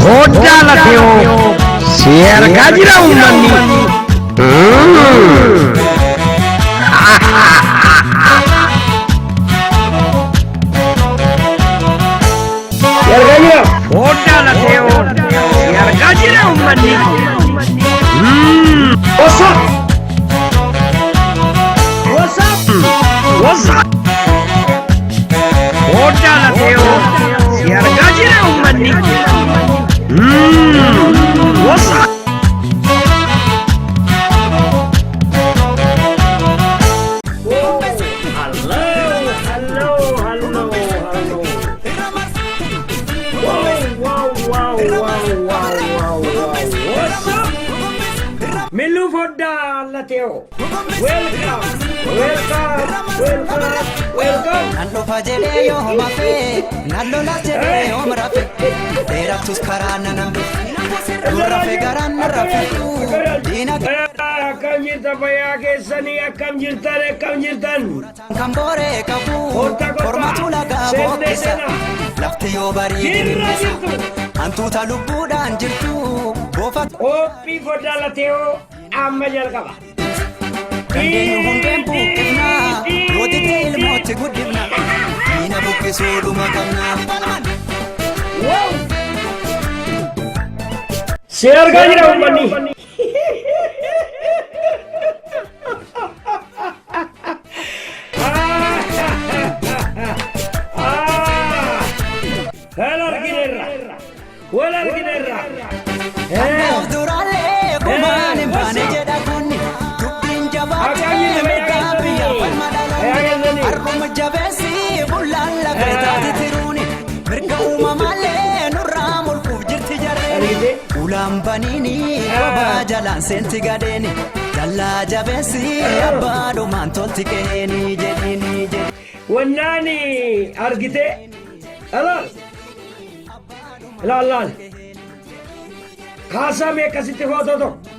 Foddaa lafeewoo si argaa jira uummanni. Si argaa jira. Foddaa lafeewoo si argaa jira uummanni. What's up? What's up? What's up? Foddaa lafeewoo si argaa jira uummanni. What's up? Hello, hello, hello, hello. Wow, wow, wow, wow, wow, wow. What's up? Miluu foddaa Lateo. Welcome, welcome, welcome, welcome. Nan dhufa jedhee yoo homa fee, nan lolas jedhee yoom rafe, dheerattus karaa nan hambisu, dur rafe garaan nan rafetu, diina Akkam jirtan? Fayyaa keessanii? Akkam jirtan? Akkam jirtan? Kan booree qabu, Kottaa, kottaa. kormatu lagaa Seenne, bookkisa, seena. Lafti yoo barii Jirra dirimbisa, jirtu. Hantuuta lubbuudhaan jirtu, boofa Qophii foddaa Lateo amma jalqaba. Dandeenyu hundeen buqqifna, yoo didde ilmootti guddifna, diina buqqisuu dhuma qabna. Wow! Si argaa jira uummanni. Wal argineerra. Wal argineerra. Kanaaf duraallee gumaan hin baane jedha kunni, dubbiin jabaatee mirgaa biyya falma dhalanni, har'uma jabeessi bullaan lafee taati tiruuni, mirga uumamaallee nurraa mulquuf jirti jarreeni. Argite? Ulaan baniini kophaa jalaan seenti gadeeni, dallaa jabeessi abbaa dhumaan tolti qe'eeni jedhiini jedhi. Wannaani argite? Ilaal. Ilaal laal. Kaasaa mee akkasitti footoo tokko.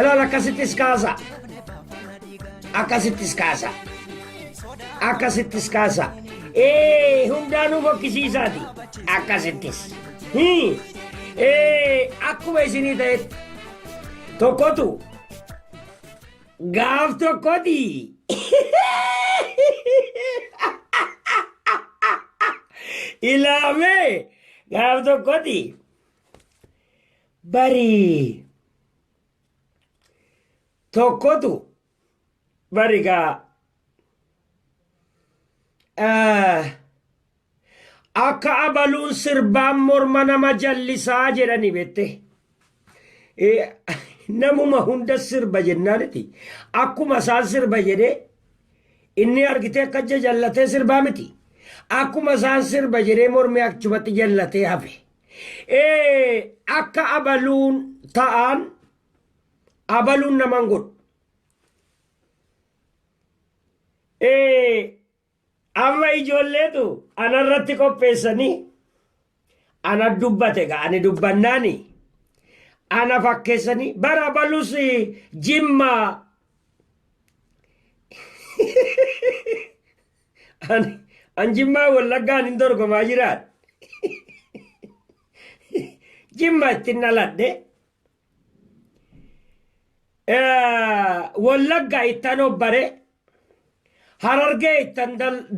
Ilaal, akkasittis kaasa. Akkasittis kaasa. Akkasittis kaasa. Ee, hundaanuu fokkisiisaati. Akkasittis. Ee, akkuma isinii ta'etti. Tokkotu gaaf tokkoti. Ilaamee gaaf tokkoti. Bari tokkotu bari gaa akka abaluun sirbaan morma nama jallisaa jedhani bette. Namuma hunda sirba jennaaniti. Akkuma isaan sirba jedhee inni argitee akka jallatee sirbaa miti. Akkuma isaan sirba jedhee mormi achumatti jallatee hafe. Akka abaluun ta'an abaluun naman godhu. Amma ijoolleetu anarratti qopheessanii ana dubbate gaa, ani dubbannaani ana fakkeessanii bara abalus Jimma ani an Jimmaa Wallaggaan hin dorgomaa jiraan. Jimma ittiin dhaladhe. Wallagga ittan obbare. Harargee ittan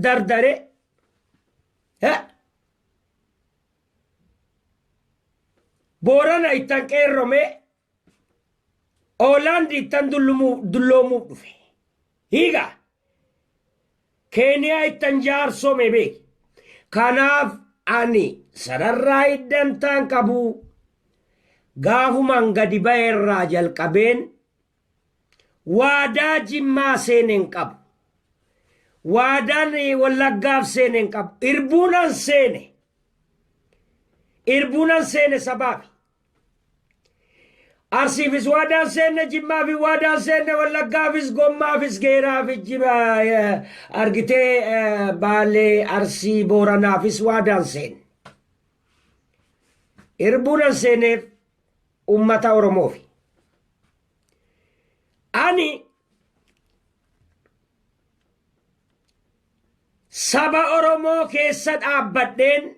dardare. Boorana ittan qeerrome. Oolaandi ittan dulloomuuf dhufe. Hiiga. Keeniyaa ittan jaarsome beeki. Kanaaf ani sanarraa hiddantaan qabu, gaafumaan gadi ba'e irraa jalqabeen waadaa Jimmaa seeneen qabu. Waadaan Wallaggaaf seeneen qabu. Irbuunan seene. Irbuunan seene sabaafi. Arsiifis waadaan seenne, Jimmaafis waadaan seenne, Wallaggaafis, Gommaafis, Geeraafis, Jima argitee, Baalee, Arsii, Booranaafis waadaan seenne. Irbuunan seeneef ummata Oromoofi. Ani saba Oromoo keessa dhaabbadheen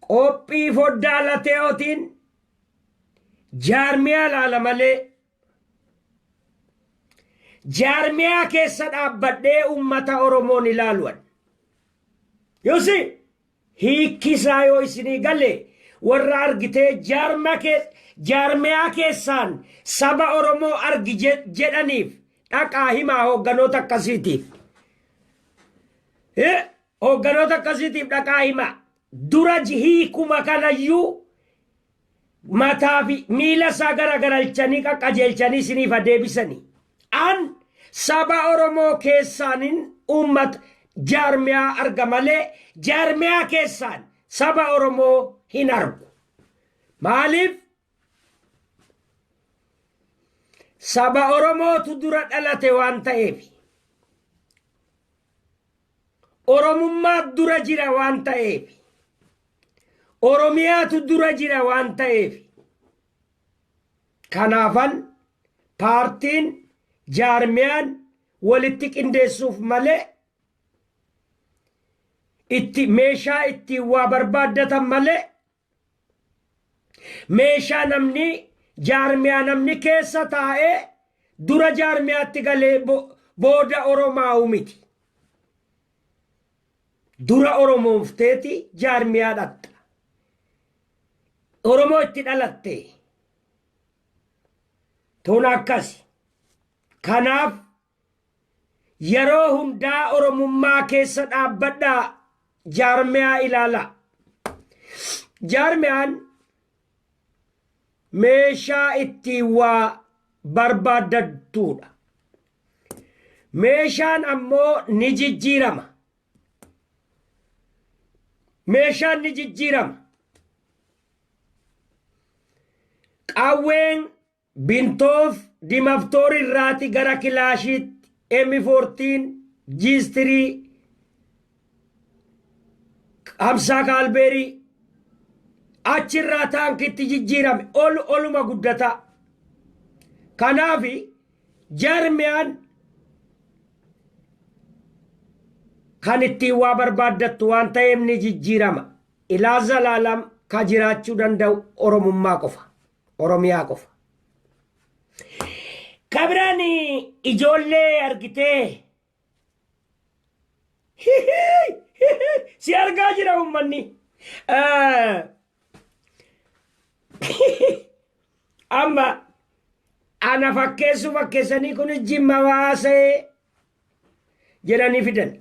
Qophii foddaa latee'ootiin jaarmiyaa laala malee jaarmiyaa keessa dhaabbadhee ummata Oromoon ilaaluwan. Yusi hiikkisaa yoo isinii gale, warra argitee jaarmiyaa keessaan saba Oromoo argi jedhaniif dhaqaa himaa hoogganoota akkasiitiif. Hoogganoota akkasiitiif dhaqaa himaa. Dura hiikuma kanayyuu mataa fi miila isaa garagaralchanii qaqqajeelchanii isiniif adeebisanii. An saba Oromoo keessaanin uummata jaarmiyaa arga malee jaarmiyaa keessaan saba Oromoo hin argu. Maaliif? Saba Oromootu dura dhalate waan ta'eef. Oromummaa dura jira waan ta'eef. Oromiyaatu dura jira waan ta'eef. Kanaafan paartiin jaarmiyaan walitti qindeessuuf malee, itti meeshaa ittiin waa barbaaddatan malee, meeshaa namni jaarmiyaa namni keessa taa'ee dura jaarmiyaatti galee booda Oromaa'u miti. Dura Oromoofteeti jaarmiyaa dhatta. Oromoo itti dhalatte. Tun akkasi. Kanaaf yeroo hundaa Oromummaa keessa dhaabbadhaa, jaarmiyaa ilaalaa. Jaarmiyaan meeshaa ittiin waa barbaaddattuudha. Meeshaan ammoo ni jijjiirama. Meeshaan ni jijjiirama. Qawween bintoof dimaftoor irraati gara kilaashiitti M14 G3 hamsaa kaalbeerii achirraa taankitti jijjiirame, ol oluma guddataa. Kanaaf jaarmiyaan kan ittiin waa barbaaddattu waan ta'eef ni jijjiirama. Ilaa zalaalam ka jiraachuu danda'u Oromummaa qofa. Oromiyaa qofa. Kabiraan ijoollee argitee si argaa jira uummanni. Amma ana fakkeessu fakkeessanii kunis jimma waasee jedhanii fidan.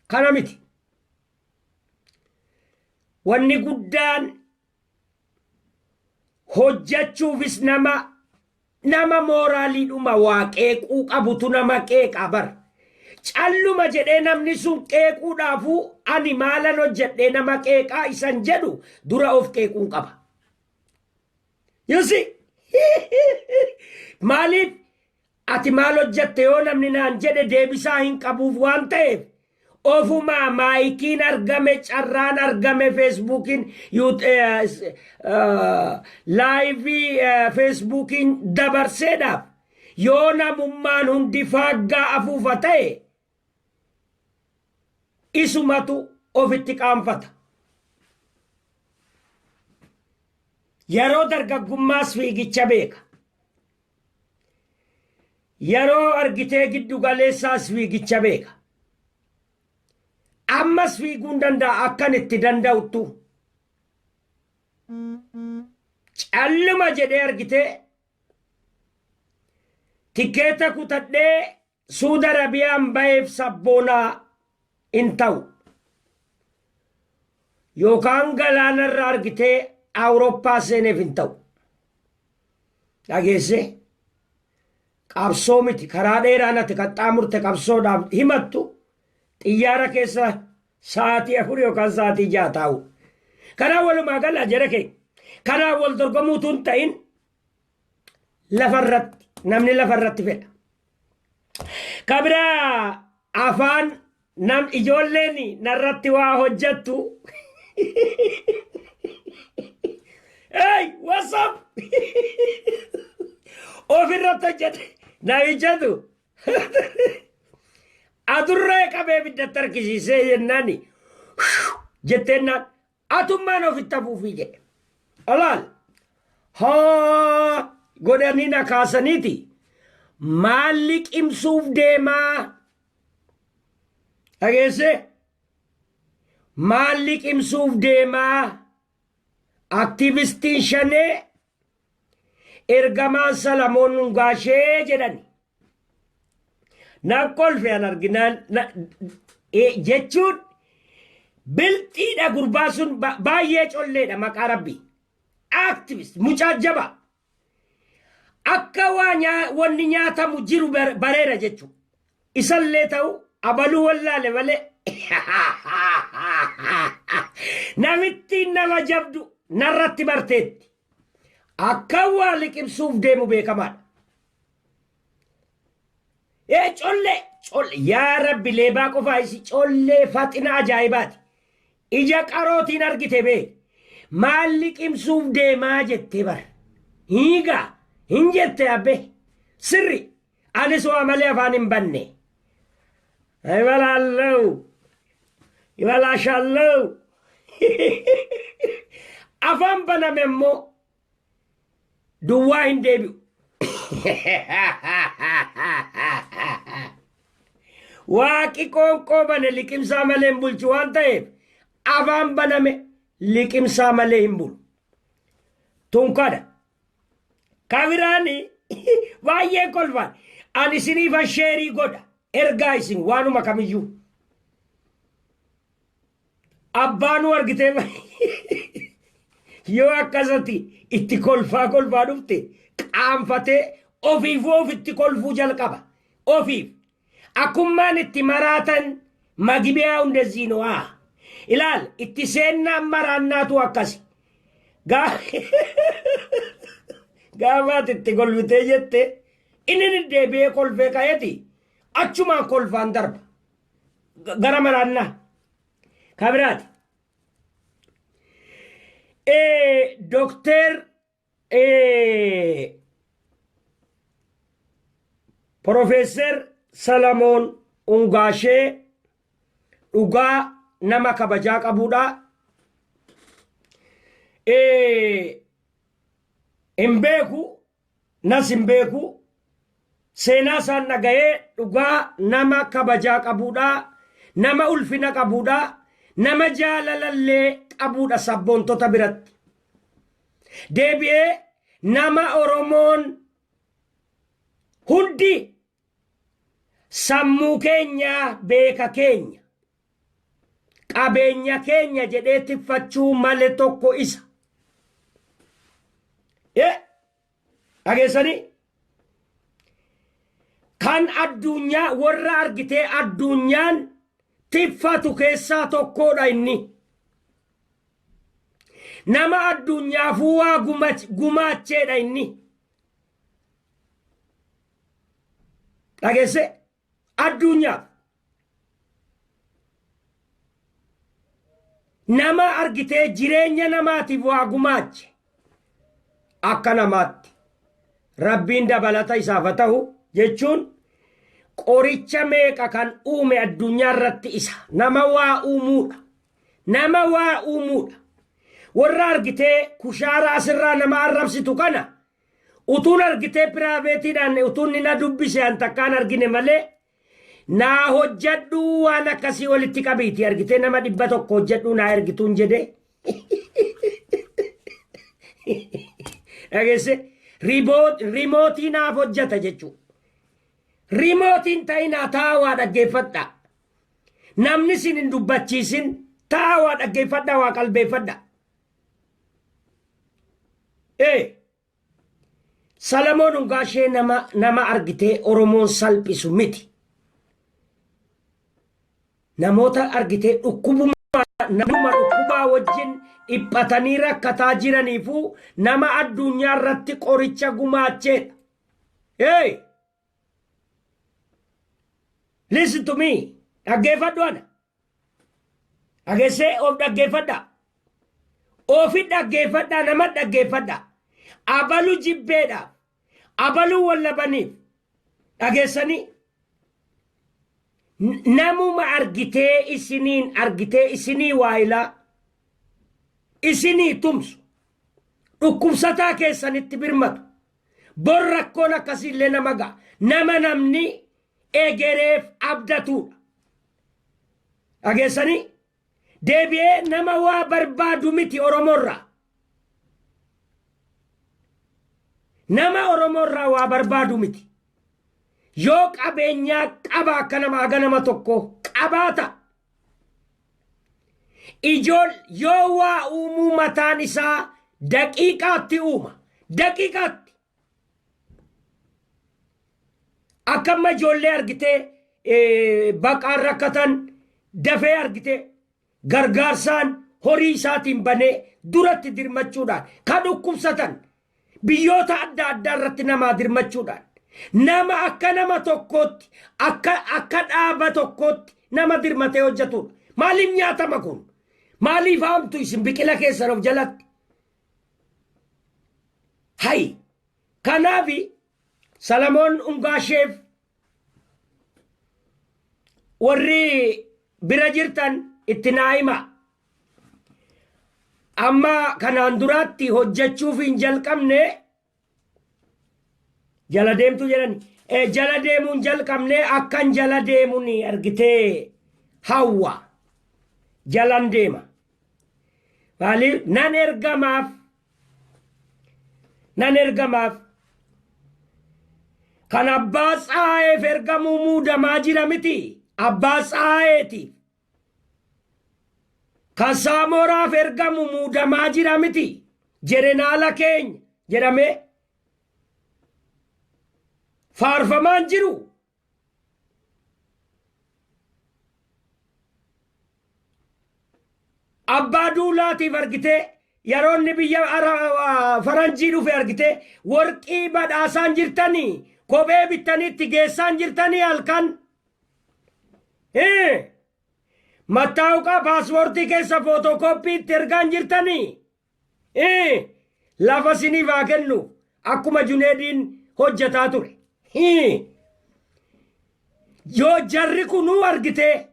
Kana miti. Wanni guddaan hojjechuufis nama mooraaliidhuma waa qeequu qabutu nama qeeqaa bar. Calluma jedhee namni sun qeequudhaafuu ani maalan hojjedhee nama qeeqaa isan jedhu dura of qeequun qaba. Yusi maaliif ati maal hojjette yoo namni naan jedhe deebisaa hin qabuuf waan ta'eef, ofumaa maayikiin argame, carraan argame, Feesbuukiin live Feesbuukiin dabarseedhaaf yoo namummaan hundi faaggaa afuufa ta'e isumatu ofitti qaanfata. Yeroo dargaggummaas fiigicha beeka. Yeroo argitee giddu galeessaas fiigicha beeka. Ammas fiiguun danda'a akkan itti danda'uttu. Calluma jedhee argitee tikeeta kutadhee Suudi Arabiyaan baheef sabboonaa hin ta'u. Yookaan galaanarra argitee Awurooppaa seeneef hin ta'u. Dhageessee, qabsoo miti karaa dheeraan ati qaxxaamurte qabsoodhaaf himattu xiyyaara keessa sa'aatii 4 yookaan sa'aatii 6 taa'u. Kanaa walumaa gala jara keenya. Kanaa wal dorgomuutu hin ta'in, lafarratti namni lafarratti fedha. Kabiraa afaan nam ijoolleen narratti waa hojjettu. Hey, what's up? Ofirratti hojjete namichatu adurree qabee ibiddatti harkisiisee jennaani jetteennaan. Atummaan ofitti afuufii jedhe. Alaal haa godhanii na kaasaniiti maal liqimsuuf deemaa dhageesse, maal liqimsuuf deemaa aktiivistiin shanee ergamaan Salamoon Gaashee jedhani. Nan kolfe an arginaan jechuun bilxiidha, gurbaa sun baay'ee colleedha, maqaa rabbii. Activist mucaa jabaa. Akka waa wanni nyaatamu jiru bareera jechuudha. Isallee ta'u abaluu wallaale malee. Namittiin nama jabdu narratti barteetti. Akka waa liqimsuuf deemu beekamaadha. Ee, collee collee, yaa rabbi, leebaa qofaa isi collee faxina ajaa'ibaati. Ija qarootiin argite bee maal liqimsuuf deemaa jettee bar. Hiigaa hin jette abbe sirri anis waa malee afaan hin banne. Ibalaallau ibalaashallau, afaan baname immoo duwwaa hin deebi'u. Waaqi qoonqoo bane liqimsaa malee hin bulchu waan ta'eef, afaan baname liqimsaa malee hin bulu. Tun kana. Kabiraani baay'ee kolfaan. Ani isiniifan share godha. Ergaa isin waanuma kamiyyuu. Abbaanuu argitee yoo akkasatti itti kolfaa kolfaa dhufte, qaanfatee ofiifuu ofitti kolfuu jalqaba. Ofiif. Akkummaan itti maraatan magibiyaa hundezii no'aa. Ilaal, itti seennaan maraannaatu akkasi. Gaafaati itti kolfitee jette, inni deebi'ee kolfee ka'eeti achumaan kolfaan darba. Gara maraannaa. Kabiraati. Dokteer Profeeser Salamoon Ungaashee dhugaa nama kabajaa qabudha. Hin beeku, nas hin beeku, seenaa isaan dhaga'ee dhugaa nama kabajaa qabudha. Nama ulfina qabudha. Nama jaalalallee qabudha sabboontota biratti. Deebi'ee nama Oromoon hundi sammuu keenya, beeka keenya, qabeenya keenya jedhee tiffachuu male tokko isa. Dhageessanii, kan addunyaa warra argitee addunyaan tiffatu keessaa tokkodha inni. Nama addunyaafuu waa gumaacheedha inni. Dhageesse, addunyaaf. Nama argitee jireenya namaatiif waa gumaache akka namaatti. Rabbiin dabalata isaaf haa ta'u jechuun, qoricha meeqa kan uume addunyaa irratti isa. Nama waa uumuudha. Nama waa uumuudha. Warra argitee kushaara asirraa nama arrabsitu kana utuun argitee privateiidhaan utuun inni na dubbise an takkaan argine malee, naa hojjadhuu, waan akkasii walitti qabiiti argitee nama 100 hojjadhuu naa ergituun jedhe. Dhageesse, remote naaf hojjata jechuudha. Remoteiin ta'inaa, taa'aa dhaggeeffadhaa. Namni isin hin dubbachiisin, taa'aa dhaggeeffadhaa, waa qalbeeffadhaa. Ee, Salamoon Ungaashee nama argitee Oromoon salphisu miti. Namoota argitee dhukkubuma namuma dhukkubaa wajjin dhiphatanii rakkataa jiraniifuu nama addunyaa irratti qoricha gumaacheedha. Hey! Listen to me. Dhaggeeffadhu ana. Dhageessee of dhaggeeffadha. Ofi dhaggeeffadha, nama dhaggeeffadha. Abalu jibbeedhaaf, abaluu wallabaniif dhageessanii namuma argitee isiniin argitee isinii waayilaa. Isinii tumsu. Dhukkubsataa keessanitti birmatu. Bor rakkoon akkasiillee nama ga'a. Nama namni egereef abdatuudha. Dhageessanii? Deebi'ee nama waa barbaadu miti Oromoorraa. Nama Oromoorraa waa barbaadu miti. Yoo qabeenyaa qaba akka nama haga nama tokko qabaata. Ijool yoo waa uumuu mataan isaa daqiiqaatti uuma. Daqiiqaatti. Akka amma ijoollee argitee baqaan rakkatan dafee argitee gargaarsaan horii isaatiin banee duratti dirmachuudhaan kan dhukkubsatan biyyoota adda addaa irratti namaa dirmachuudhaan nama akka nama tokkootti akka dhaaba tokkootti nama dirmatee hojjetudha. Maaliif nyaatama kun? Maaliif haamtu isin biqila keessan of jalatti? Hay! Kanaafi Salamoon Ungaasheef warri bira jirtan itti naa hima. Amma kanaan duraatti hojjechuuf hin jalqabne jala deemtu jedhani. Jala deemuun jalqabne akkan jala deemuun argitee hawwa jalan deema. Maaliif nan ergamaaf nan ergamaaf kan abbaa tsaayeef ergamuu muudamaa jira miti abbaa tsaayeetiif kan saamoraaf ergamu muudamaa jira miti jerenaala keenya jedhamee faarfamaan jiru. Abbaa duulaatiif argitee yeroo inni biyya faranjii dhufe argitee warqii badhaasaan jirtanii kophee bittanii itti geessaan jirtanii halkan. Mattaawqaa paaspoortii keessa footokooppii itti ergaan jirtanii. Lafa siniif haa kennu akkuma Juneediin hojjetaa ture. Yoo jarri kunuu argitee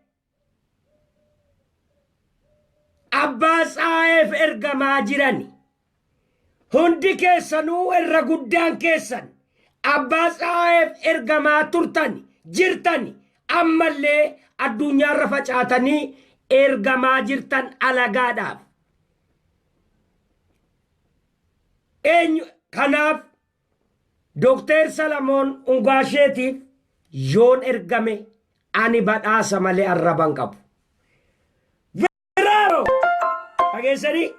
abbaa tsaayeef ergamaa jirani. Hundi keessanuu irra guddaan keessan abbaa tsaayeef ergamaa turtani jirtani ammallee addunyaarra facaatanii ergamaa jirtan alagaadhaaf. Eenyu kanaaf Dookteer Salamoon Ungaasheetiif yoon ergame ani badhaasa malee arraba hin qabu. Bravo! Dhageessanii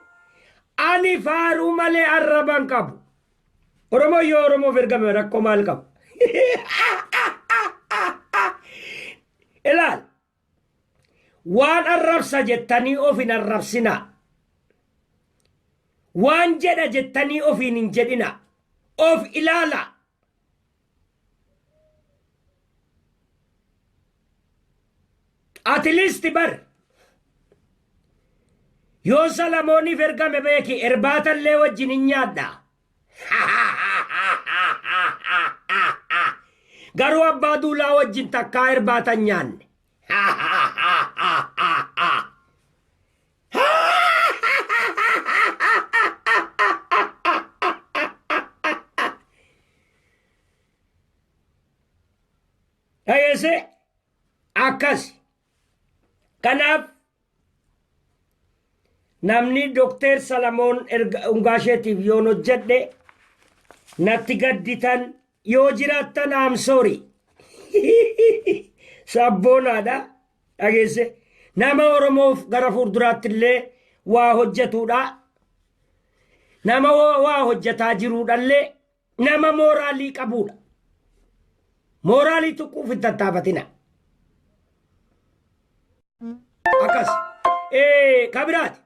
ani faaruu malee arraba hin qabu. Oromoo yoo Oromoof ergame rakkoo maal qaba? Ilaal waan arrabsa jettanii of hin arrabsinaa. Waan jedha jettanii ofiin hin jedhinaa. Of ilaalaa. At least bar yoo Salamooniif ergame beeki irbaatallee wajjin hin nyaadha. Garuu abbaa duulaa wajjin takkaa irbaata hin nyaanne. Dhageesse akkas. Kanaaf namni Dookteer Salamoon Ungaasheetiif yoon hojjedhe natti gadditan yoo jiraattan I'm sorry. Sabboonaadha. Dhageesse nama Oromoof gara fuulduraatti illee waa hojjetudha. Nama waa hojjetaa jiruudhallee nama mooraalii qabudha. Mooraalii tuquuf hin tattaafatina. Akkas. Kabiraati.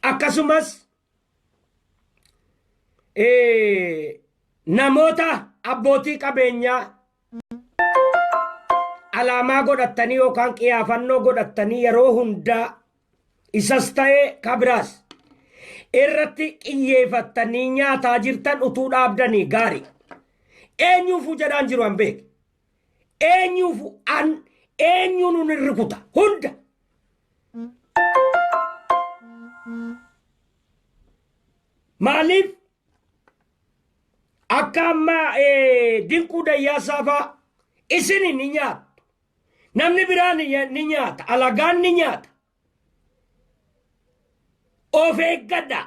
Akkasumas namoota abbootii qabeenyaa alaamaa godhattanii yookaan qiyaafannoo godhattanii yeroo hundaa isas ta'ee kabiraas irratti xiyyeeffattanii nyaataa jirtan utuu dhaabdanii gaarii. Eenyuufuu jedhaan jiru an beeke. Eenyuufu an eenyuun nun hin rukuta hunda. Maaliif akka amma Dinquu Dayyaasaa faa isin ni nyaattu. Namni biraa ni nyaata. Alagaan ni nyaata. Of eeggadha.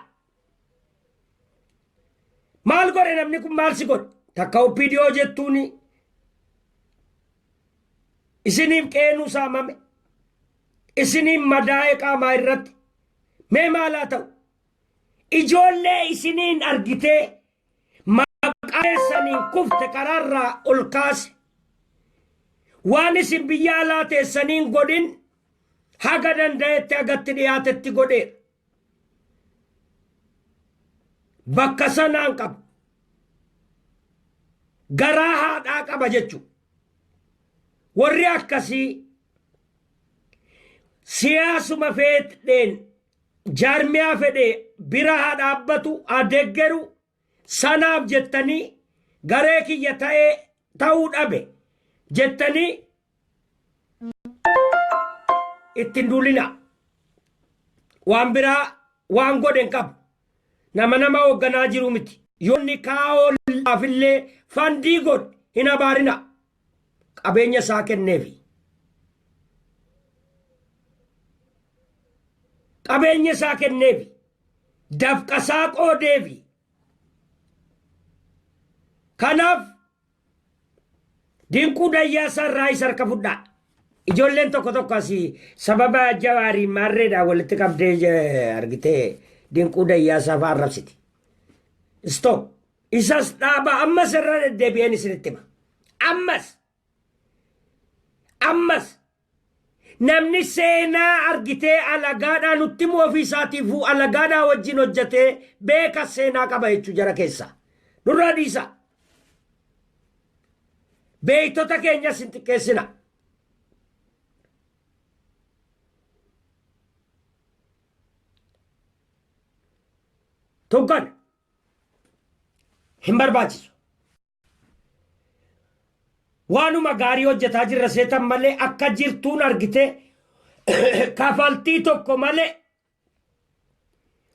Maal godhe namni kun, maal si godhe? Takka OPDO jettuuni isiniif qeenuu saamame. Isiniif madaa'e qaamaa irratti. Mee maalaa ta'u? Ijoollee isiniin argitee maqaa keessaniin kufte karaarraa ol kaase. Waan isin biyya alaa teessaniin godhin haga danda'etti, hagatti dhiyaatetti godheera. Bakka sanaan qaba. Garaa haadhaa qaba jechuudha. Warri akkasii siyaasuma feedheen jaarmiyaa fedhe bira haa dhaabbatu, haa deeggaru, sanaaf jettanii garee kiyya ta'ee ta'uu dhabe jettanii ittiin duulina. Waan biraa waan godhe hin qabu. Nama hoogganaa jiru miti. Yoo inni kaa'oo laafillee fandii godhe hin abaarina. Qabeenya isaa kenneefi. Qabeenya isaa kenneefi. Dafqa isaa qoodeefi. Kanaaf Dinquu Dayyaasaa irraa isa harka fudhaa. Ijoolleen tokko tokko asii sababa Jawaarii maarreedhaan walitti qabdee argitee Dinquu Dayyaasaa fa'aa arrabsiti. Stop. Isas dhaaba, ammas irra deddeebi'een isinitti hima. Ammas. Ammas. Namni seenaa argitee alagaadhaa nutti himu ofii isaatiifuu alagaadhaa wajjin hojjetee beeka, seenaa qaba jechuu jara keessaa. Nurraa dhiisaa. Beektota keenyas hin xiqqeessina. Tokkan hin barbaachisu. Waanuma gaarii hojjetaa jirra seetan malee akka jirtuun argite kafaltii tokko malee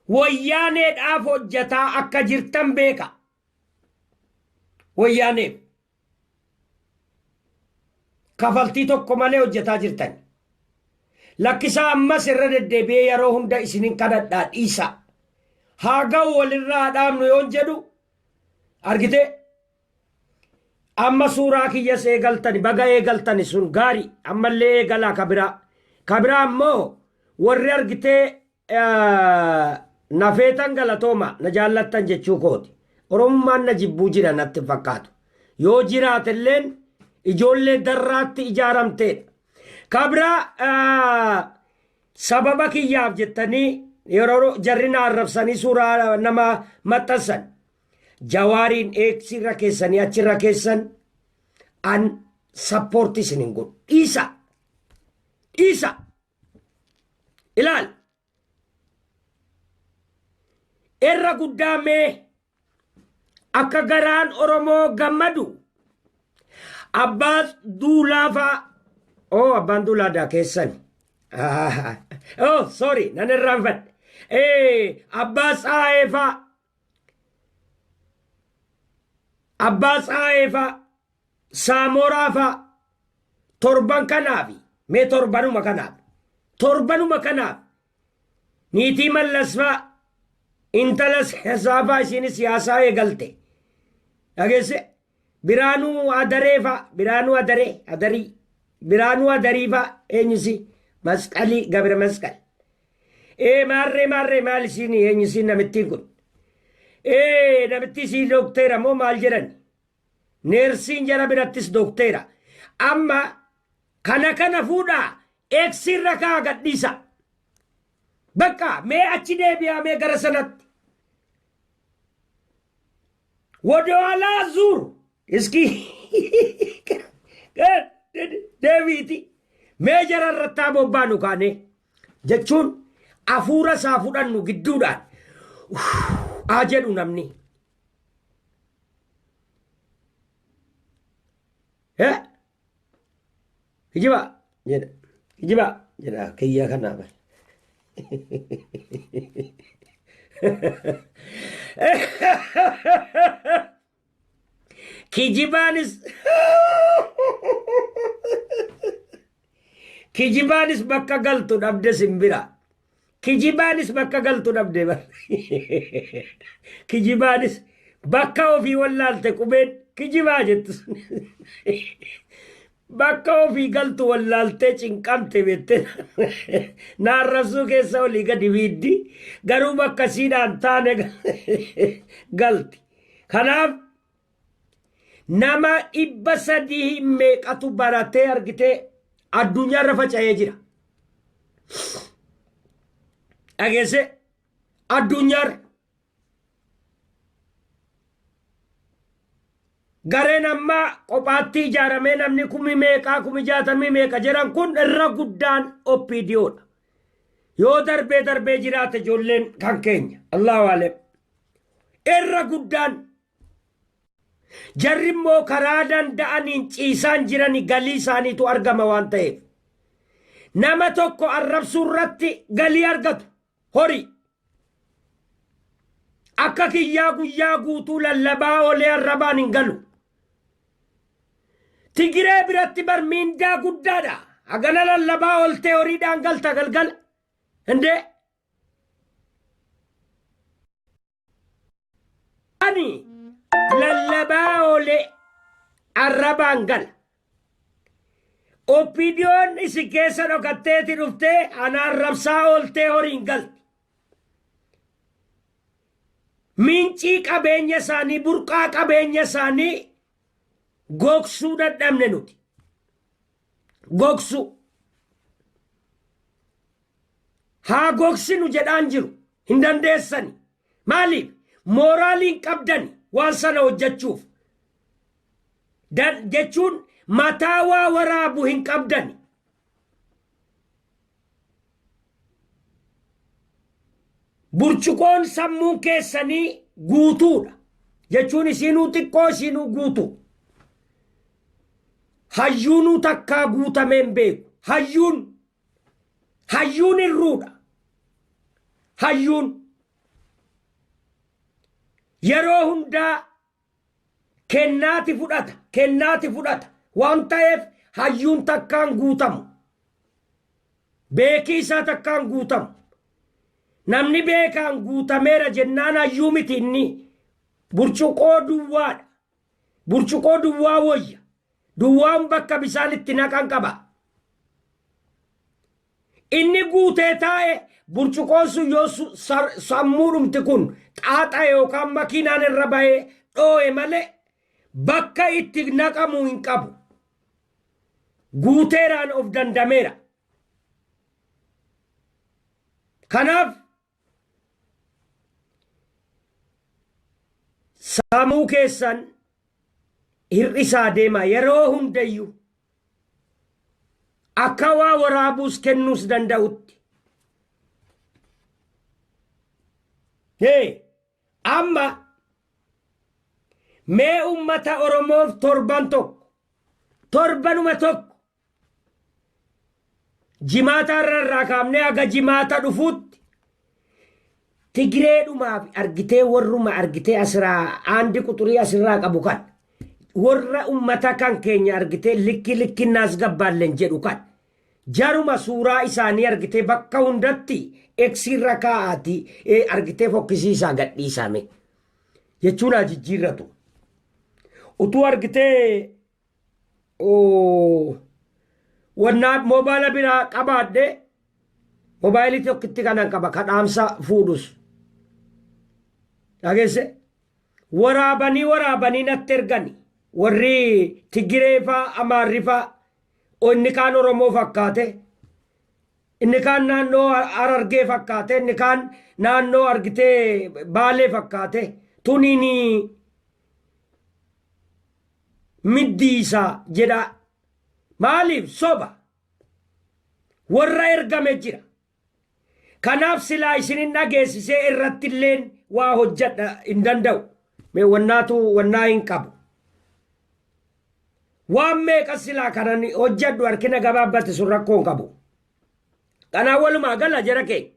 wayyaaneedhaaf hojjetaa akka jirtan beeka. Wayyaaneef kafaltii tokko malee hojjetaa jirtan. Lakkisaa, ammas irra deddeebi'ee yeroo hunda isinin kadhadhaa, dhiisaa. Haa ga'u, walirraa dhaabnu yoon jedhu argite amma suuraa kiyyas eegaltani, baga eegaltani, sun gaari, ammallee eegalaa. Kabiraa kabiraa ammoo warri argitee nafeetan galatooma, na jaallattan jechuu kooti. Oromummaan na jibbuu jira natti hin fakkaatu. Yoo jiraatelleen ijoollee darraatti ijaaramteedha. Kabiraa sababa kiyyaaf jettanii yeroo jarri na arrabsanii suuraa nama maxxansan, Jawaariin eegsirra keessanii achirra keessan, an support isin hin godhu. Dhiisa. Dhiisa. Ilaal. Irra guddaa mee akka garaan Oromoo gammadu abbaa duulaa fa'a. Oh, abbaan duulaa daa keessan. Oh, sorry, nan irraanfadhe. Abbaa tsaayee fa'a. Abbaa tsaayee fa'a. Saamoraa fa'a. Torban kanaaf, mee torbanuma kanaaf, torbanuma kanaaf niitii Mallas fa'a, intala siyaasaa fa'a, isheen siyaasaa eegalte. Dhageesse, Biraanuu Adaree fa'a, Biraanuu Adaree, Adarii, Biraanuu Adarii fa'a, eenyusi Masqalii Gabira Masqal. Ee, maarree maarree, maal isiin, eenyusiin namittiin kun? Ee, namittii isii dookteera moo maal jedhani? Neersiin jara birattis dookteera. Amma kana kana fuudhaa eegsirra kaa gadhiisa. Bakka mee achi deebi'aa, mee gara sanatti. ወደኋላ ዙር እስኪ deebiiti mee jara irrattaa bobbaanu kaane jechuun hafuura isaa fudhannu gidduudhaan haa jedhu namni. Kijiba jedha. Kijiba jedha kiyya kanaa bal. Kijibaanis kijibaanis bakka galtu dhabde simbira. Kijibaanis bakka galtu dhabde bar. Kijibaanis bakka ofii wallaalte qubeen kijibaa jettu sun. Bakka ofii galtu wallaaltee cinqamte beektee naarrabsuu keessa olii gadi fiiddi garuu bakka siidhaan taane galti. Kanaaf nama 300 meeqatu baratee argitee addunyaarra faca'ee jira. Dhageesse addunyaarra. Gareen amma kophaatti ijaaramee namni kumi meeqaa kumi jaatamii meeqa jedhan kun irra guddaan OPDOdha. Yoo darbee darbee jiraate ijoolleen kan keenya. Allahu alem. Irra guddaan jarri immoo karaa danda'aniin ciisaan jirani galii isaaniitu argama waan ta'eef. Nama tokko arrabsuu irratti galii argatu. Horii. Akka kiyyaa guyyaa guutuu lallabaa oolee arrabaan hin galu. Tigiree biratti bar miindaa guddaadha. Hagana lallabaa ooltee horiidhaan galta galgala. Indee. Ani lallabaa oolee arrabaan gala. OPDOn isin keessa dhokatteeti dhuftee ana arrabsaa ooltee horiin galti. Mincii qabeenya isaanii burqaa qabeenya isaanii gogsuu dadhabne nuti. Gogsuu. Haa gogsinu jedhaan jiru. Hin dandeessani. Maaliif? Mooraalii hin qabdani waan sana hojjechuuf. Jechuun mataa waa waraabu hin qabdani. Burcuqoon sammuun keessanii guutuudha. Jechuun isiinuu xiqqoo isiinuu guutuu. Hayyuunuu takkaa guutamee hin beeku. Hayyuun hayyuun irruudha. Hayyuun yeroo hundaa kennaati fudhata kennaati fudhata waan ta'eef hayyuun takkaan guutamu. Beekii isaa takkaan guutamu. Namni beekaan guutameera jennaan hayyuu miti inni burcuqoo duwwaadha. Burcuqoo duwwaa woyya. Duwwaan bakka bisaan itti naqan qaba. Inni guutee taa'e burcuqoon sun yoo sammuudhumti kun xaaxa yookaan makiinaan irra bahee dhoo'e malee bakka itti naqamu hin qabu. Guuteeraan of dandameera. Kanaaf Sammuu keessan hir'isaa deema yeroo hundayyuu akka waa waraabuus kennuus danda'utti. Hee amma mee ummata Oromoof torban tokko torbanuma tokko Jimaata har'a irraa kaafnee haga jimaata dhufuutti Tigireedhumaaf argitee warruma argitee asiraa aandi quxurii asirraa qabu kan warra ummata kan keenya argitee likki likki naas gabbaallen jedhu kan jaruma suuraa isaanii argitee bakka hundatti eksiirra kaa'aati argitee fokkisiisaa gadhiisaame jechuun haa jijjiirratu. Utuu argitee Oo, wannaa moobaala biraa qabaadhe moobaayilii tokkitti kanan qaba ka dhaamsa fuudhus. Dhageesse? Waraabanii waraabanii natti ergani. Warri Tigiree faa Amaarri faa inni kaan Oromoo fakkaate. Inni kaan naannoo Harargee fakkaate. Inni kaan naannoo argitee Baalee fakkaate. Tuniin middiisaa jedhaa. Maaliif soba? Warra ergame jira. Kanaaf silaa isinin dhageessisee irratti illeen waa hojjedha hin danda'u. Mee wannaatu wannaa hin qabu. Waan meeqa silaa kanan hojjedhu harkina gabaabbate sun rakkoo hin qabu. Kanaaf walumaa gala jara keenya.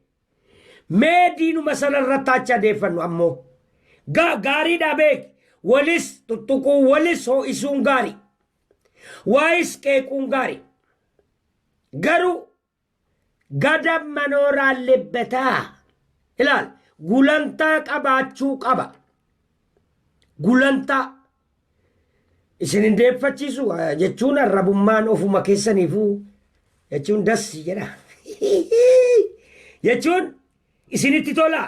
Mee diinuma sana irratti achi adeeffannu ammoo. Gaariidha beeki. Walis tuttuquu, walis ho'isuun gaarii. Waayis qeequun gaarii. Garuu ገደብ መኖር አለበት. Ilaal, gulantaa qabaachuu qaba. Gulantaa isin hin deeffachiisu jechuun arrabummaan ofuma keessaniifuu jechuun dassi jedha. Jechuun isinitti tola.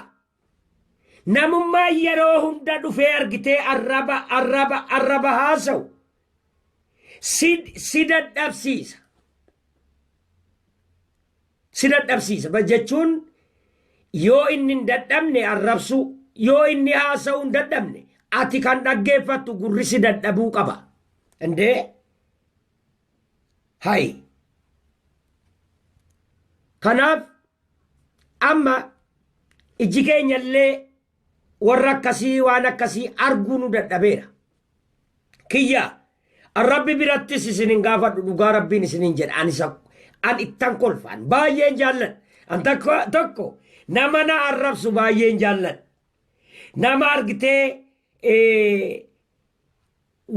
Namummaa yeroo hunda dhufee argitee arraba arraba arraba haasa'u si dadhabsiisa. Si dadhabsiisa jechuun yoo inni hin dadhabne arrabsuu, yoo inni haasa'uu hin dadhabne, ati kan dhaggeeffattu gurri si dadhabuu qaba. Indee hayi. Kanaaf amma ijji keenyallee warra akkasii waan akkasii arguu nu dadhabeera. Kiyya rabbi birattis isin hin gaafadhu, dhugaa rabbiin isin hin jedha. Ani an ittan kolfaan baay'een jaalladha. An tokko tokko nama na arrabsu baay'een jaalladha. Nama argitee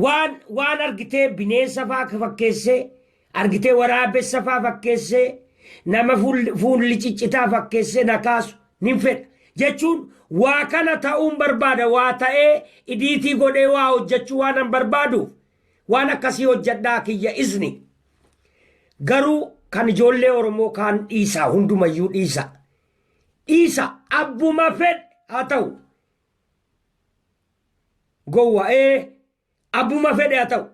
waan argitee bineensa faa fakkeessee, argitee waraabessa faa fakkeessee, nama fuulli ciccitaa fakkeessee na kaasu nin fedha. Jechuun waa kana ta'uun barbaada, waa ta'ee idiitii godhee waa hojjechuu waan an barbaaduuf waan akkasii hojjedhaa kiyya izni. Garuu kan ijoollee Oromoo kaan dhiisaa, hundumayyuu dhiisa. Dhiisa, abbuma fedhe haa ta'u. Gowwa abbuma fedhe haa ta'u.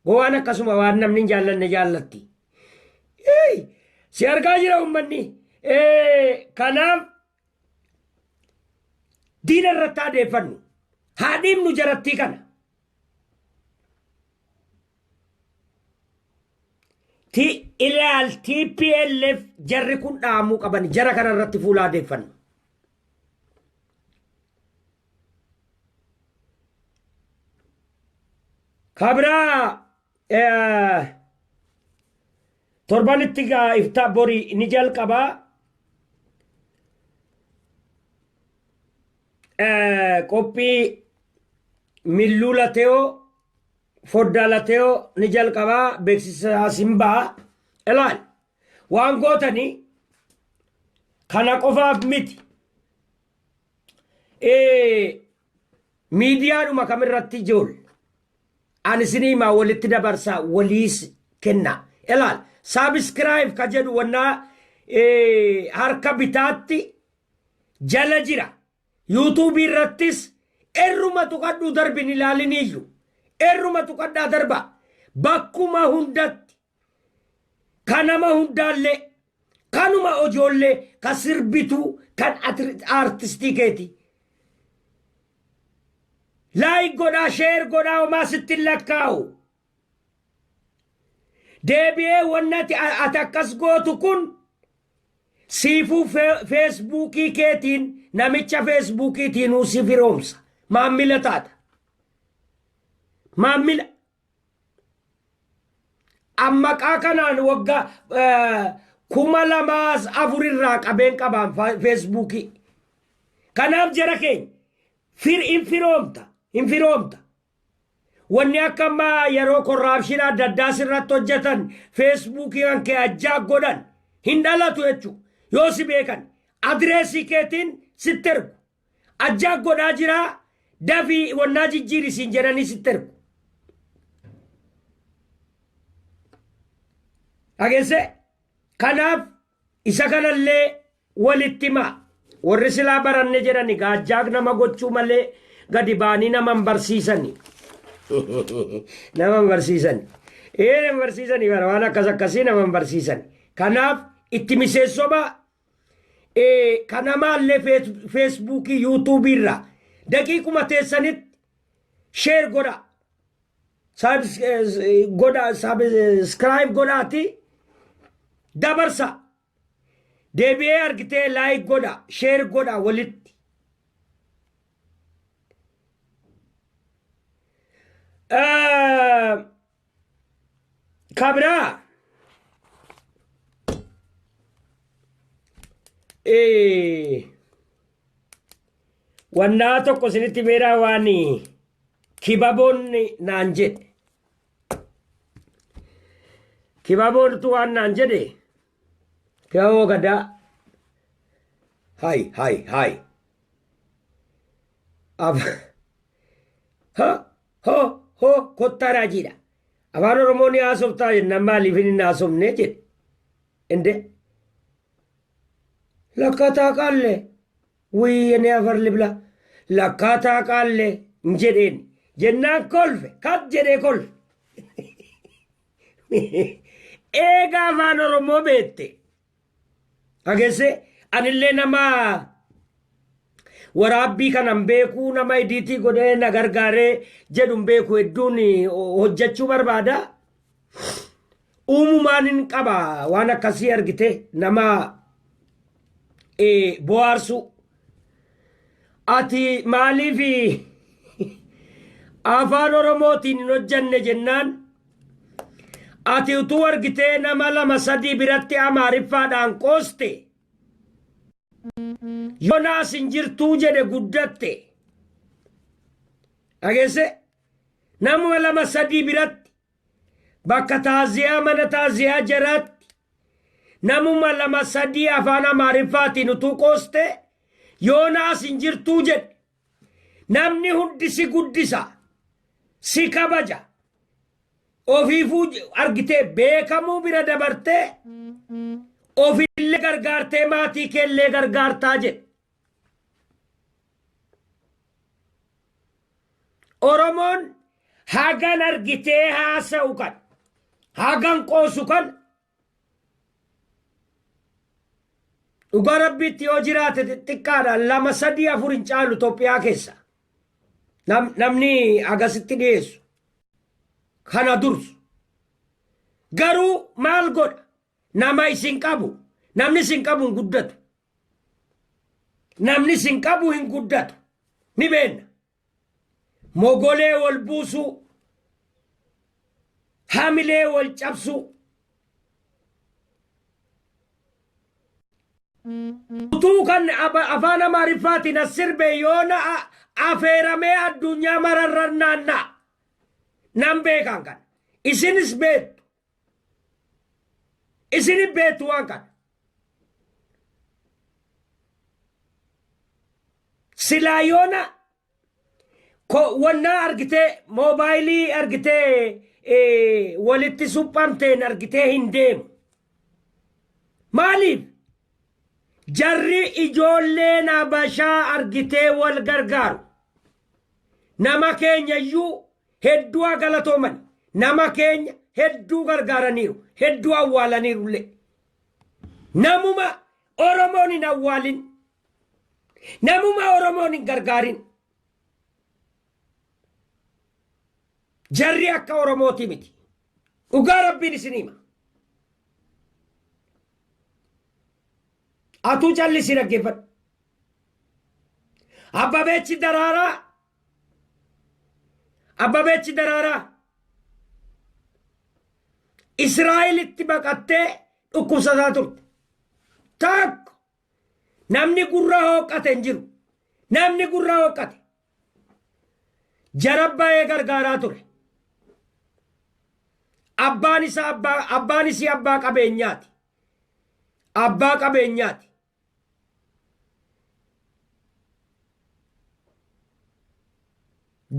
Gowwaan akkasuma waan namni hin jaallanne jaallatti. Si argaa jira uummanni. Kanaaf diina irratti haa deeffannu. Haa dhiibnu jarattii kana. Ti ilaal, TPLF jarri kun dhaamuu qaban, jara kana irratti fuula adeeffannu. Kabiraa torbanitti gaa iftaa borii ni jalqabaa. Qophii milluu lateoo foddaa lateoo ni jalqabaa, beeksisa simbaa ilaal waan gootanii kana qofaaf miti. Miidiyaadhuma kamirratti ijoolle ani isinii himaa, walitti dabarsaa, waliis kenna. Ilaal, subscribe ka jedhu wannaa harka bitaatti jala jira. Yuutuubii irrattis erruma tuqadhuu darbin ilaaliniiyyu. Erruma tuqadhaa darba. Bakkuma hundatti kanama hundaallee kanuma ijoollee ka sirbituu kan aartistii keeti. Like godhaa, share godhaa, homaa sitti hin lakkaa'u. Deebi'ee wanni ati akkas gootu kun siifuu feesbuukii keetiin namicha feesbuukiitiinuu si firoomsa. Maammila taata. Maammila. Ammaqaa kanaan waggaa 2004 irraa qabeen qabaan feesbuukii. Kanaaf jara keenya fir hin firoomta, hin firoomta. Wanni akka ammaa yeroo corruption adda addaa sirratti hojjetan feesbuukii kan kee ajjaa godhan hin dhalatu jechuudha. Yoo si beekan adireesii keetiin sitti ergu. Ajjaa godhaa jiraa, dafii wannaa jijjiiri siin jedhanii sitti ergu. Dhageesse? Kanaaf isa kanallee walitti himaa. Warri silaa baranne jedhani gaajjaaq nama gochuu malee gadi baanii nama hin barsiisani. Nama hin barsiisani. Ee, nama barsiisani bara waan akkas akkasii nama hin barsiisani. Kanaaf itti miseessoma kanamaallee feesbuukii yuutuubii irraa daqiiquma teessanitti share godha. Godha, subscribe godhaati dabarsa. Deebi'ee argitee like godha, share godha walitti. Kabiraa Wannaa tokko isinitti beeraa waan kibaboonni naan jedhe. Kibaboontu waan naan jedhe kibaboo gadaa. Hay hay hay. Af ho ho ho kottaa raajiidha. Afaan Oromoo ni haasoftaa jennaan maaliif hin haasofne jedhe. Inde lakkaa taaqaallee wii inni afar libla lakkaa taaqaallee hin jedheen jennaan kolfe kat jedhee kolfe. Eega afaan Oromoo beekte. Dhageesse anillee nama waraabbii kanan beekuu nama idiitii godhee na gargaaree jedhu hin beeku hedduun hojjechuu barbaada. Uumumaan hin qaba waan akkasii argite nama bohaarsuu. Ati maaliif afaan Oromootiin hin hojjanne jennaan ati utuu argitee nama lama sadii biratti Amaariffaadhaan qooste Yoonaas hin jirtuu jedhe guddatte. Dhageesse nama lama sadii biratti bakka taaziyaa mana taaziyaa jaraatti namuma lama sadii afaan Amaariffaatiin utuu qooste Yoonaas hin jirtuu jedhe. Namni hundi si guddisa, si kabaja. Ofiifuu argitee beekamuu bira dabartee ofillee gargaartee maatii keellee gargaartaa jedhe. Oromoon hagan argitee haasa'u kan hagan qoosu kan dhugaa rabbiitti yoo jiraate xixiqqaadha lama sadii afur hin caalu Itoophiyaa keessa. Namni agasitti dhiyeessu kana dursu. Garuu maal godha? Nama isin qabu. Namni isin qabu hin guddatu. Namni isin qabu hin guddatu. Ni beenna. Mogolee wal buusuu. Hamilee wal cabsuu. Utuu kan afaan Amaariffaatiin as sirbe yoona afeeramee addunyaa mararra naanna'a. Nan beekan kana. Isinis beektu. Isin beektu waan kana. Silaa yoona wannaa argitee moobaayilii argitee walitti suphamteen argitee hin deemu. Maaliif? Jarri ijoolleen Habashaa argitee wal gargaaru. Nama keenya iyyuu hedduu haa galatooman. Nama keenya hedduu gargaaraniiru. Hedduu awwaalaniiru illee. Namuma Oromoon hin awwaalin. Namuma Oromoon hin gargaarin. Jarri akka Oromooti miti. Dhugaa Rabbiin isin hima. Atuu callisii dhaggeeffadhu. Abbabeechi Daraaraa Abbabeechi Daraaraa Israa'elitti baqattee dhukkubsataa turte. Tokko namni gurra hooqqate hin jiru. Namni gurra hooqqate. Jara baay'ee gargaaraa ture. Abbaan isaa abbaa abbaan isii abbaa qabeenyaati. Abbaa qabeenyaati.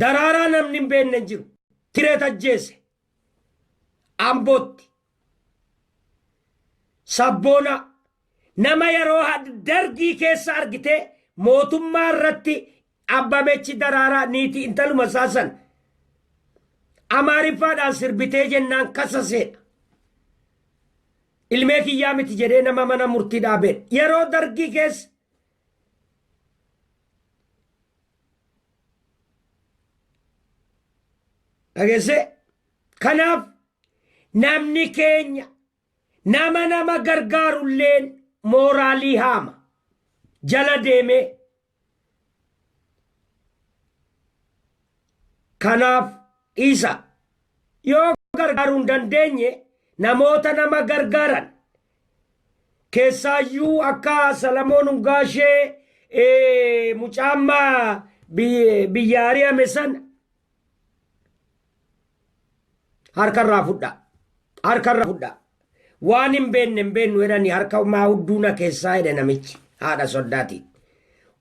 Daraaraa namni hin beekne hin jiru. Tireet ajjeese. Ambootti. Sabboona nama yeroo dargii keessa argitee mootummaa irratti Abbabechi Daraaraa niitii intaluma isaa san Amaariffaadhaan sirbitee jennaan kasaseedha. Ilmee kiyyaa miti jedhee nama mana murtii dhaabeedha. Yeroo dargii keessa dhageessee kanaaf namni keenya nama nama gargaarulleen mooraalii haama jala deemee kanaaf dhiisa yoo gargaaruu hin dandeenye namoota nama gargaaran keessaayyuu akka Salamoon Ungaashee Mucaammaa biyya ari'ame sana harkarraa fudhaa. Harkarraa fudhaa. Waan hin beekne hin beeknu jedhanii harka maa hudduuna keessaa jedhe namichi haadha soddaatiin.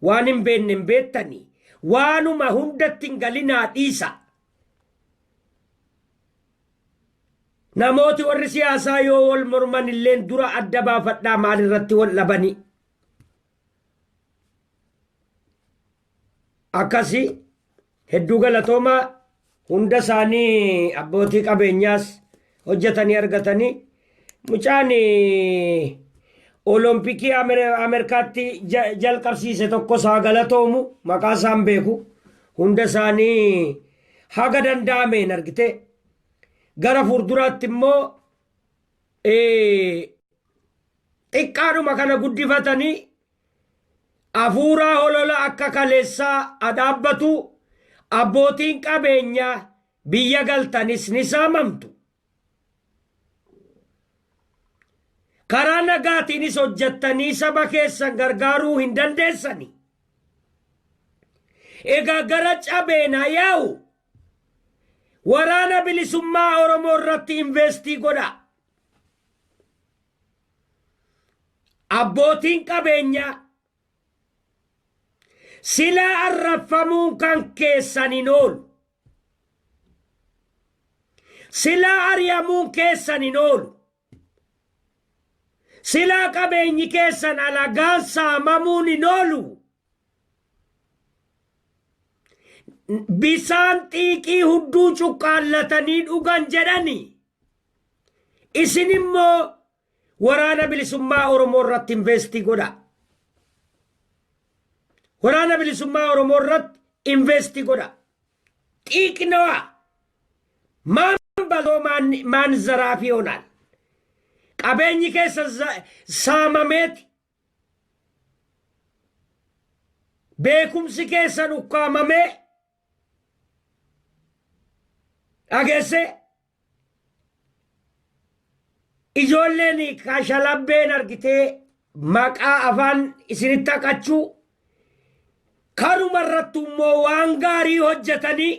Waan hin beekne hin beektanii waanuma hundatti hin galinaa dhiisa. Namooti warri siyaasaa yoo wal morman illeen dura adda baafadhaa maalirratti wal dhabanii. Akkasii hedduu galatoomaa hunda isaanii abbootii qabeenyaas hojjetanii argatanii mucaan olompikii Ameerikaatti jalqabsiise tokko isaa galatoomu maqaa isaan beeku hunda isaanii haga danda'ameen argite gara fuulduraatti immoo xiqqaadhuma kana guddifatanii hafuuraa holola akka kaleessaa adhaabbatu abbootiin qabeenyaa biyya galtanis ni saamamtu. Karaa nagaatiinis hojjettanii saba keessan gargaaruu hin dandeessani. Egaa gara cabeenaa yaa'u waraana bilisummaa Oromoo irratti investii godhaa. Abbootiin qabeenyaa silaa arraffamuun kan keessan hin oolu. Silaa ari'amuun keessan hin oolu. Silaa qabeenyi keessan alagaan saamamuun hin oolu. Bisaan xiiqii hudduu cuqqaallatanii dhugan jedhani. Isin immoo waraana bilisummaa Oromoo irratti investii godhaa. Waraana bilisummaa Oromoo irratti investii godhaa. Xiiqnawaa maan baloo maan zaraafii ይሆናል። Qabeenyi keessa saamameeti. Beekumsi keessan ukkaamamee dhageesse ijoolleen kashalabbeen argitee maqaa afaan isinitti haqachuu kanuma irratti immoo waan gaarii hojjetanii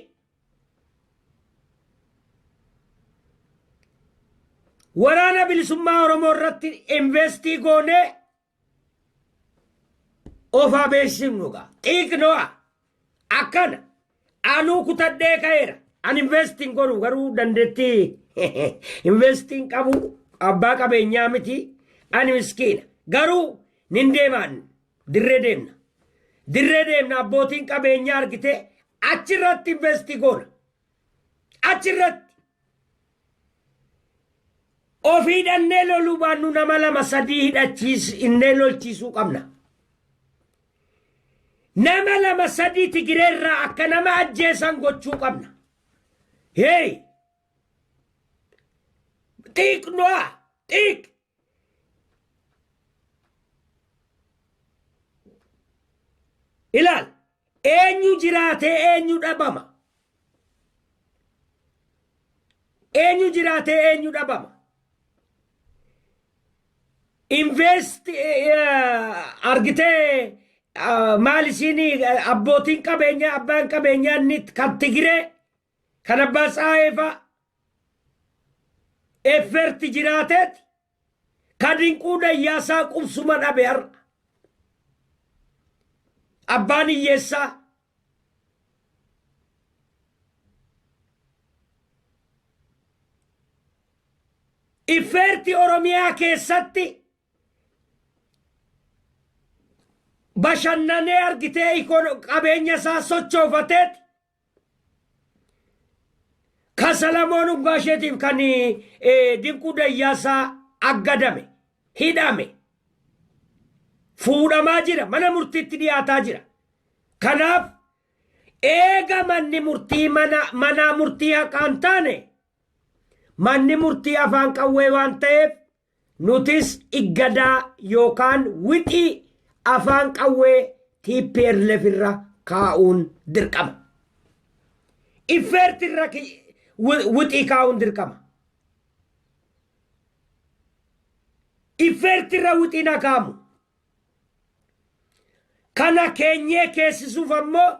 waraana bilisummaa Oromoo irratti investii goonee ofaa beeksifnu gaa xiiqno'a akkana anuu kutadhee ka'eera an investiin godhu garuu dandeettii investiin qabu abbaa qabeenyaa miti ani miskiina garuu nin deemaan dirree deemna dirree deemna abbootiin qabeenyaa argite achirratti investii goona achirratti ofii hidhannee loluu baannu nama lama sadii hidhachiisnee lolchiisuu qabna. Nama lama sadii Tigireerraa akka nama ajjeesan gochuu qabna. Hey! Xiiqno'a! Xiiq! Ilaal! Eenyu jiraatee eenyu dhabama? Eenyu jiraatee eenyu dhabama? Invest argitee maal isiin abbootiin qabeenyaa abbaan qabeenyaa inni kan Tigiree kan abbaa Tsaayee fa'a efferti jiraateet kan Dinquu Dayyaasaa qubsuma dhabe har'a. Abbaan hiyyeessaa Effeerti Oromiyaa keessatti bashannanee argitee qabeenya isaa sochoofateet kan Salamoon Uggaasheetiif kan Dinquu Dayyaasaa aggadame hidhame fuudhamaa jira mana murtiitti dhiyaataa jira. Kanaaf eega manni murtii mana manaa murtii haqaan taane manni murtii afaan qawwee waan ta'eef nutis iggadaa yookaan wixii afaan qawwee TPLF irra kaa'uun dirqama. Iffeerti irra wixii kaa'uun dirqama. Iffeerti irra wixiin haa kaa'amu. Kana keenyee keessisuuf ammoo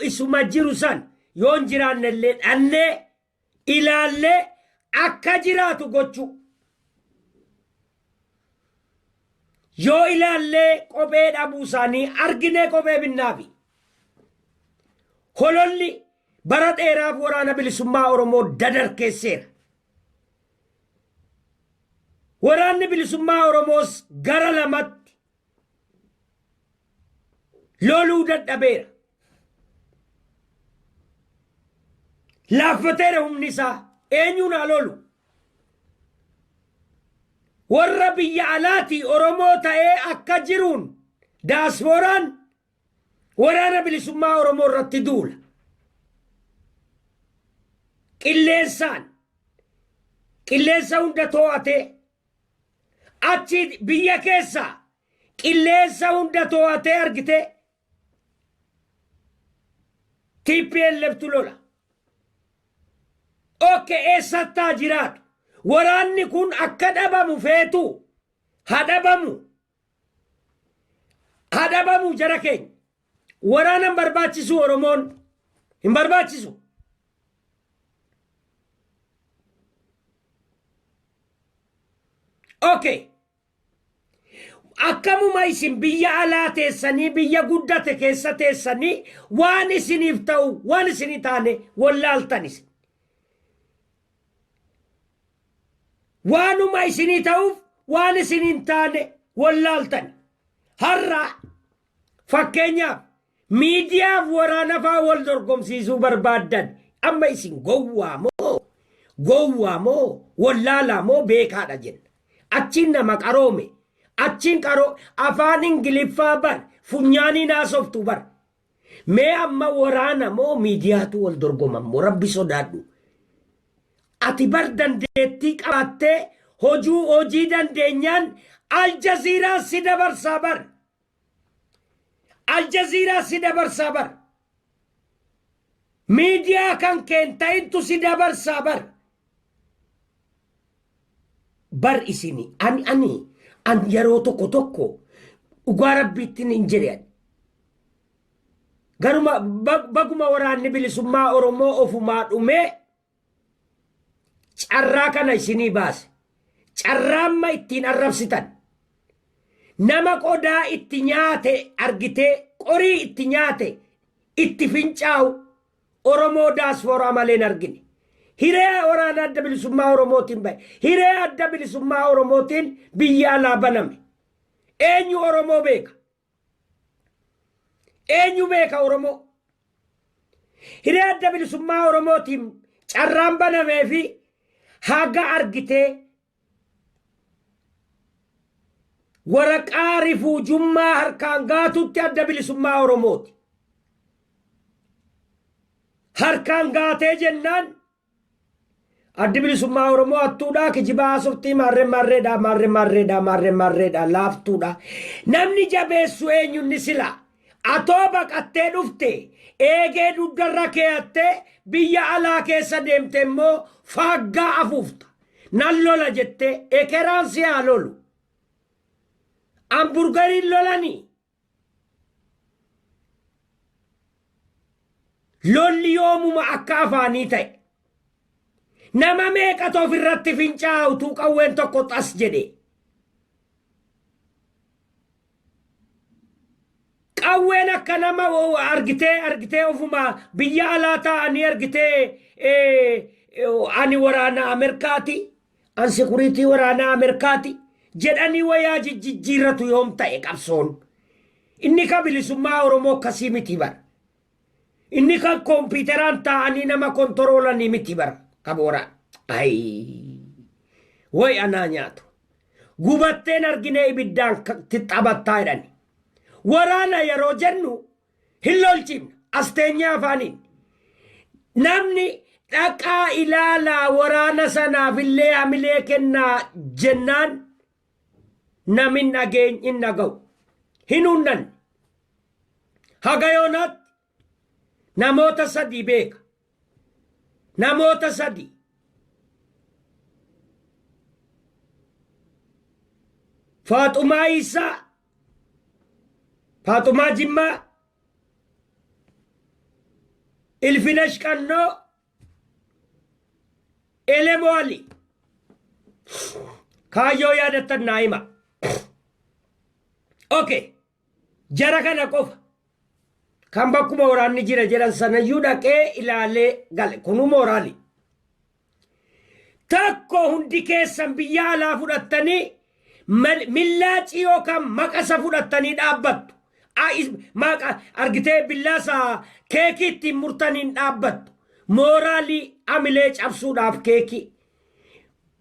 isuma jiru san yoon jiraannellee dhannee ilaallee akka jiraatu gochuu. Yoo ilaallee kophee dhabuu isaanii arginee kophee binnaafi. Hololli bara dheeraaf waraana bilisummaa Oromoo dadarkeesseera. Waraanni bilisummaa Oromoos gara lamatti loluu dadhabeera. Laaffateera humni isaa eenyuun haa lolu? Warra biyya alaatii Oromoo ta'ee akka jiruun daasfooraan waraana bilisummaa Oromoo irratti duula. Qilleensaan qilleensa hunda to'atee achi biyya keessaa qilleensa hunda to'atee argitee TPLFtu lola. Okke eessattaa jiraatu? Waraanni kun akka dhabamu feetu haa dhabamu. Haa dhabamu jara keenya. Waraana hin barbaachisu Oromoon hin barbaachisu. Okay. Akkamuma isin biyya alaa teessanii biyya guddate keessa teessanii waan isiniif ta'u waan isinii taane wallaaltan isin. Waanuma isinii ta'uuf waan isin hin taane wallaaltan. Har'a fakkeenyaaf miidiyaaf waraana faa wal dorgomsiisuu barbaaddan amma isin gowwaa moo gowwaa moo wallaalaa moo beekaadha jenna. Achiin nama qaroome achiin qaroo afaan Ingiliffaa bar funyaaniin haasoftu bar. Mee amma waraana moo miidiyaatu wal dorgoma immoo rabbi sodaadhu. Ati bar dandeettii qabaattee hojuu hojii dandeenyaan Aljaziiraa si dabarsaa bar. Aljaziiraa si dabarsaa bar. Miidiyaa kan keen ta'intu si dabarsaa bar. Bar isini ani ani an yeroo tokko tokko dhugaa rabbiittiin hin jedhe ani. Garuma baguma waraanni bilisummaa Oromoo ofumaa dhumee carraa kana isinii baase. Carraa amma ittiin arrabsitan. Nama qodaa itti nyaate argitee qorii itti nyaate itti fincaa'u Oromoo daasfooraa malee hin argine. Hiree waraana adda bilisummaa Oromootiin bahe. Hiree adda bilisummaa Oromootiin biyya alaa baname. Eenyu Oromoo beeka? Eenyu beeka Oromoo? Hiree adda bilisummaa Oromootiin carraan banamee fi haga argitee waraqaa rifuujummaa harkaan gaatutti adda bilisummaa Oromooti. Harkaan gaatee jennaan addi bilisummaa Oromoo hattuudha, kijibaa haasoftii, maarree maarreedha, maarree maarreedha, maarree maarreedha, laaftuudha. Namni jabeessu eenyunni sila? Atoo baqattee dhufte, eegee dugdarra keeyattee biyya alaa keessa deemte immoo faaggaa afuufta. Nan lola jettee ekeraan si haa lolu. Hamburgariin lolanii. Lolli yoomuma akka afaanii ta'e. Nama meeqatu ofirratti fincaa'a utuu qawween tokko xas jedhe. Qawween akka nama argitee argitee ofuma biyya alaa taa'anii argitee ani waraana Ameerikaati, an sikuriitii waraana Ameerikaati jedhanii wayaa jijjiirratu yoom ta'e qabsoon. Inni kan bilisummaa Oromoo akkasii miti bara. Inni kan kompiitaraan taa'anii nama kontoroolanii miti bara. Kan waraana. Ayii. Way anaa nyaatu. Gubatteen arginee ibiddaan taphattaa jedhani. Waraana yeroo jennu hin lolchiifna. As teenyee afaaniin. Namni dhaqaa ilaalaa waraana sanaaf illee hamilee kennaa jennaan namni hin dhageeny hin dhaga'u. Hin hunnanne. Haga yoonaatti namoota sadii beeka. Namoota sadii. Faaxumaa Iisaa. Faaxumaa Jimmaa, Ilfinash Qannoo, Elemoo Ali. Kaayyoo yaadattan naa hima. Okay. Jara kana qofa. Kan bakkuma waraanni jira jedhan sanayyuu dhaqee ilaalee gale. Kunuu mooraali. Tokko hundi keessan biyya alaa fudhattanii millaacii yookaan maqasa fudhattanii dhaabbattu. Maqa argitee billaasa keekii ittiin murtaniin dhaabbattu. Mooraalii amilee cabsuudhaaf keekii.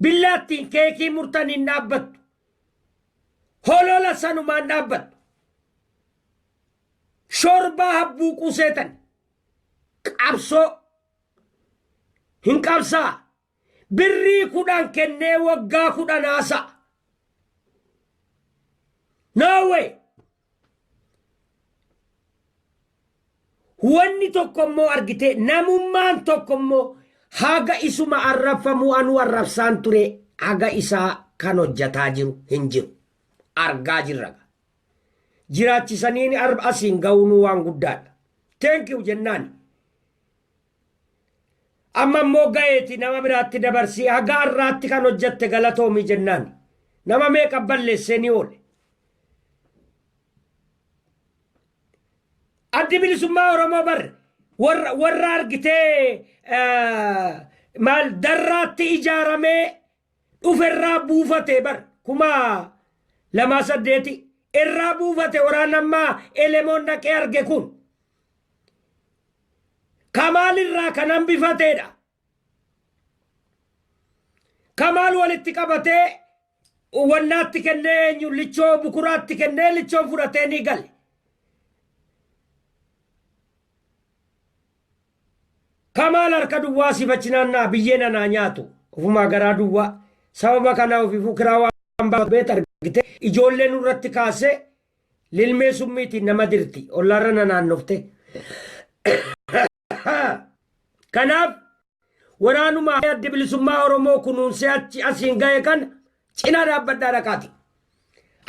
Billaa ittiin keekii murtaniin dhaabbattu. Holola sanumaan dhaabbattu. Shorbaa habbuuquu seetan. Qabsoo hin qabsaa. Birrii 10 kennee waggaa 10 haasa'a. No way. Wanni tokko immoo argitee namummaan tokko immoo haga isuma arrabfamuu anuu arrabsaan ture haga isaa kan hojjataa jiru hin jiru. Argaa jirra. Jiraachisanii asiin ga'uunuu waan guddaadha. Thank you jennaan. Amma immoo ga'eeti nama biraatti dabarsii haga har'aatti kan hojjatte galatoomii jennaan. Nama meeqa balleessee ni oole. Addi Bilisummaa Oromoo bar warra argitee maal darraatti ijaaramee dhuferraa buufate bar 2008 irraa buufate waraana ammaa Elemoon dhaqee arge kun. Kamaal irraa kan hambifateedha. Kamaal walitti qabatee wannaatti kennee eenyu lichoo bukuraatti kennee lichoon fudhatee ni gale. Kamaal harka duwwaa sifachi naannaa biyyeen anaa nyaatu ofumaa garaa duwwaa sababa kanaa ofiifuu kiraa waan baafatu argite ijoollee nurratti kaasee lilmee summiitiin nama dirti ollaarra na naannofte. Kanaaf waraanuma Addi Bilisummaa Oromoo kunuunsee achi asiin ga'e kana cinaa dhaabbadhaa dhaqaati.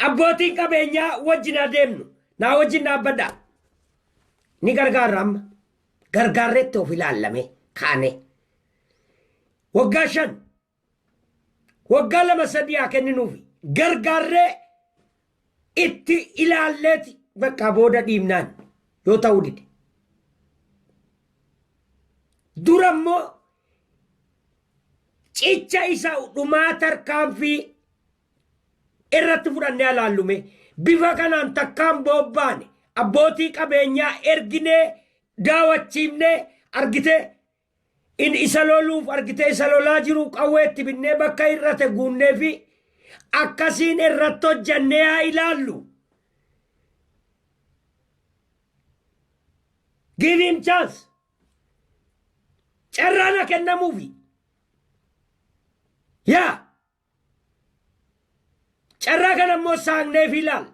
Abbootiin qabeenyaa wajjin adeemnu naa wajjin dhaabbadhaa. Ni gargaarra amma. Gargaarreetti of ilaallame kaane. Waggaa 5 waggaa 2 3 haa kenninuufi gargaarree itti ilaalleeti bakka booda dhiibnaan yoo ta'uu dide. Dura immoo cicha isa dhumaa tarkaanfii irratti fudhannee alaallume bifa kanaan takkaan boobbaane abbootii qabeenyaa erginee daawachiifnee argitee in isa loluuf argitee isa lolaa jiru qawwee itti binnee bakka hir'ate guunnee fi akkasiin irratti hojjannee haa ilaallu. Give him chance. Carraan haa kennamuufi. Yaa. Carraa kana immoo saaqneef ilaalla.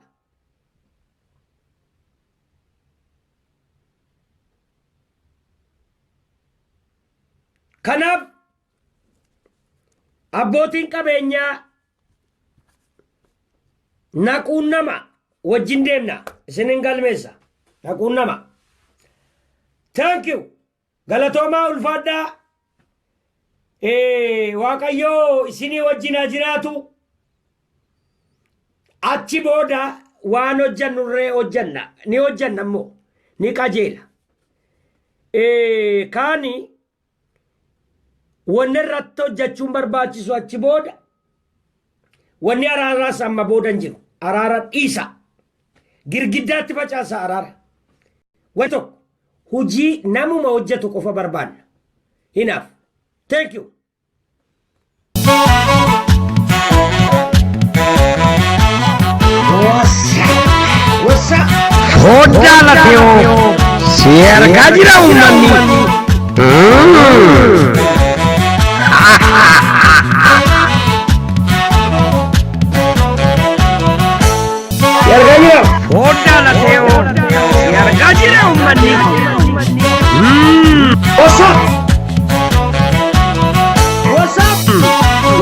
Kanaaf abbootiin qabeenyaa naquun nama wajjin deemna isinin galmeessa naquun nama. Thank you. Galatoomaa ulfaadhaa. Waaqayyoo isinii wajjin haa jiraatu. Achi booda waan hojjannurree hojjanna. Ni hojjanna immoo ni qajeela. Kaani wanni irratti hojjechuun barbaachisu achi booda wanni araaraas amma booda hin jiru. Araara dhiisa. Girgiddaatti facaasa araara. Wanni tokko hojii namuma hojjetu qofa barbaanna. Hinaaf. Thank you. What's up? Foddaa lafeewoo si argaa jira uummanni. Si argaa jira. Foddaa lafeewoo si argaa jira uummanni. What's up? What's up?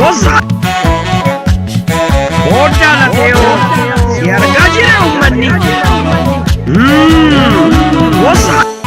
What's up? Foddaa lafeewoo si argaa jira uummanni. What's up?